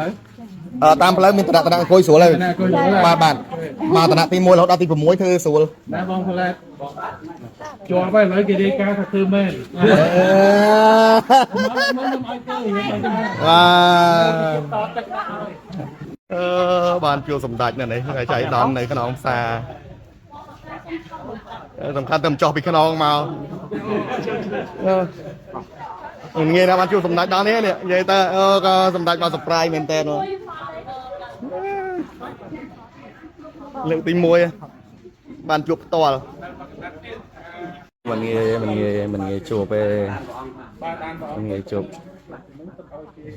នៅ អឺតាមផ្លូវមានតំណតំណអង្គុយស្រួលហើយ ណាអង្គុយស្រួលហើយ បាទបាទមកតំណទី1រហូតដល់ទី6ធ្វើស្រួល ណាបងផ្លែជាប់ហើយឥឡូវគេរាយការណ៍ថាធ្វើមែន អឺ មុនខ្ញុំឲ្យទៅខ្ញុំឲ្យទៅ បាទ តទឹកដាក់ឲ្យ អឺបានជួបសម្ដេចនៅនេះថ្ងៃចៃដន្យនៅក្នុងផ្សារអឺសំខាន់តែមិនចោះពីខ្នងមកអឺងាយណាស់បានជួបសម្ដេចដល់នេះនេះនិយាយទៅអឺក៏សម្ដេចមក surprise មែនតើនោះលើកទី1បានជួបផ្ទាល់ មិនងាយមិនងាយមិនងាយជួបទេមិនងាយជួប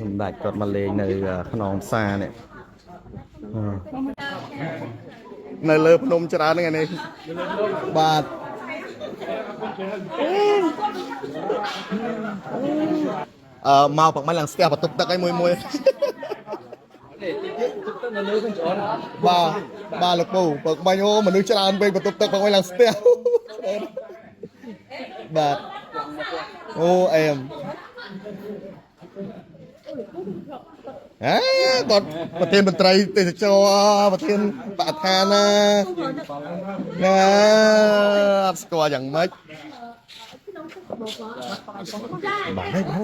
សម្ដេចគាត់មកលេងនៅក្នុងផ្សារនេះអឺ នៅលើភ្នំច្រើនហ្នឹងឯនេះបាទអឺមកប្រហែលឡើងស្ទះបន្ទប់ទឹកឯមួយមួយបាទបាទលោកពូពឹកបាញ់អូមនុស្សច្រើនពេកបន្ទប់ទឹកប្រហែលឡើងស្ទះច្រើនបាទអូអែមអេគាត់ប្រធានមន្ត្រីទេសចរប្រធានបរិស្ថានណាណាអត់ស្គាល់យ៉ាងម៉េចបាទហើយបាទ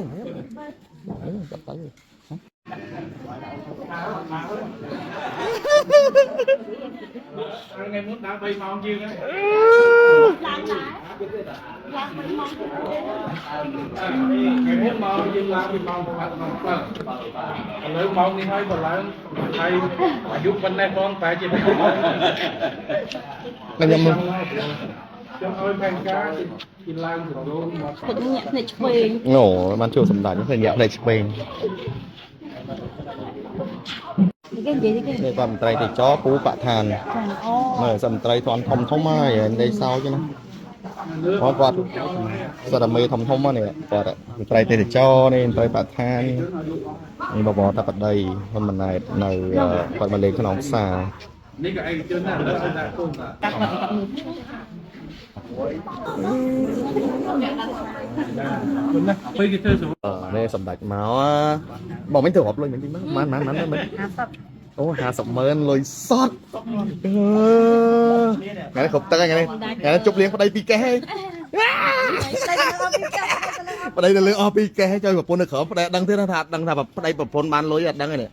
ហើយបាទទៅ ថ្ងៃមុនដើរ3ម៉ោងជាងហើយ ឡើងដែរឡើងមិនមក ថ្ងៃមុនមកយើងឡើងពីម៉ោងប្រហែលម៉ោង7ឥឡូវម៉ោងនេះហើយបើឡើងហើយអាយុប៉ុណ្ណេះផងប្រហែលជា2ម៉ោង ខ្ញុំ ចង់ឲ្យផែនការគេឡើងសរោងមក ទឹកញាក់ភ្នែកឆ្វេង អូបានជួបសម្ដេចឃើញញាក់ភ្នែកឆ្វេង គេនិយាយគេ នេះគាត់មន្ត្រីទេសចរពូបឋាន ចាអូ មើលសិនមន្ត្រីធន់ធំធំហើយលេខសោចណាគាត់គាត់សិតតែមេធំធំហ្នឹងនេះគាត់មន្ត្រីទេសចរនេះមន្ត្រីបឋាននេះបបរតបតីហ៊ុនម៉ាណែតនៅគាត់មកលេងក្នុងផ្សារ នេះក៏ឯកជនដែរឥឡូវឲ្យដាក់គុំ កាត់មកកាត់នេះ គុំណាពេលគេធ្វើសរ អឺនេះសម្ដេចមកបងមិញទៅរាប់លុយមិញតិចមកម៉ានម៉ានម៉ានមិញអូ50ម៉ឺនលុយសតអឺថ្ងៃនេះគ្រប់ទឹកហើយថ្ងៃនេះថ្ងៃនេះជប់លៀងប្តីពីរកេះហើយប្តីទៅលើអស់ពីរកេះចុយប្រពន្ធនៅក្រោមប្តីអត់ដឹងទៀតថាអត់ដឹងថាប្តីប្រពន្ធបានលុយអត់ដឹងទេនេះ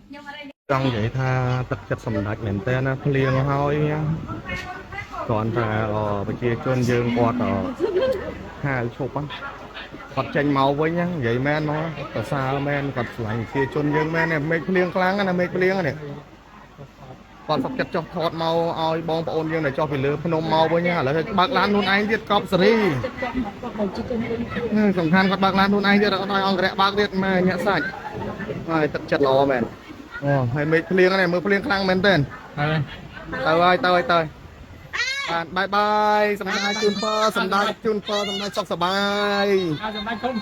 ចង់និយាយថាទឹកចិត្តសម្ដេចមែនតើណាភ្លៀងហើយគ្រាន់តែប្រជាជនយើងគាត់ហៅឈប់ហ្នឹងគាត់ចេញមកវិញហ្នឹងនិយាយមែនមកប្រសើរមែនគាត់ឆ្លាញ់ប្រជាជនយើងមែននេះមេឃភ្លៀងខ្លាំងណាស់មេឃភ្លៀងនេះគាត់សុកចិត្តចុះថតមកឲ្យបងប្អូនយើងដែលចុះពីលើភ្នំមកវិញឥឡូវបើកឡានខ្លួនឯងទៀតកប់សេរីសំខាន់គាត់បើកឡានខ្លួនឯងទៀតអត់ឲ្យអង្គរៈបើកទៀតម៉ែញាក់សាច់ហើយទឹកចិត្តល្អមែនអូហើយមេឃភ្លៀងនេះមើលភ្លៀងខ្លាំងមែនទែន ហើយ ទៅហើយទៅហើយទៅបាទបាយបាយសម្ដាយជូនពរសម្ដាយជូនពរសម្ដាយសុខសប្បាយ ឲ្យសម្ដេចគុំ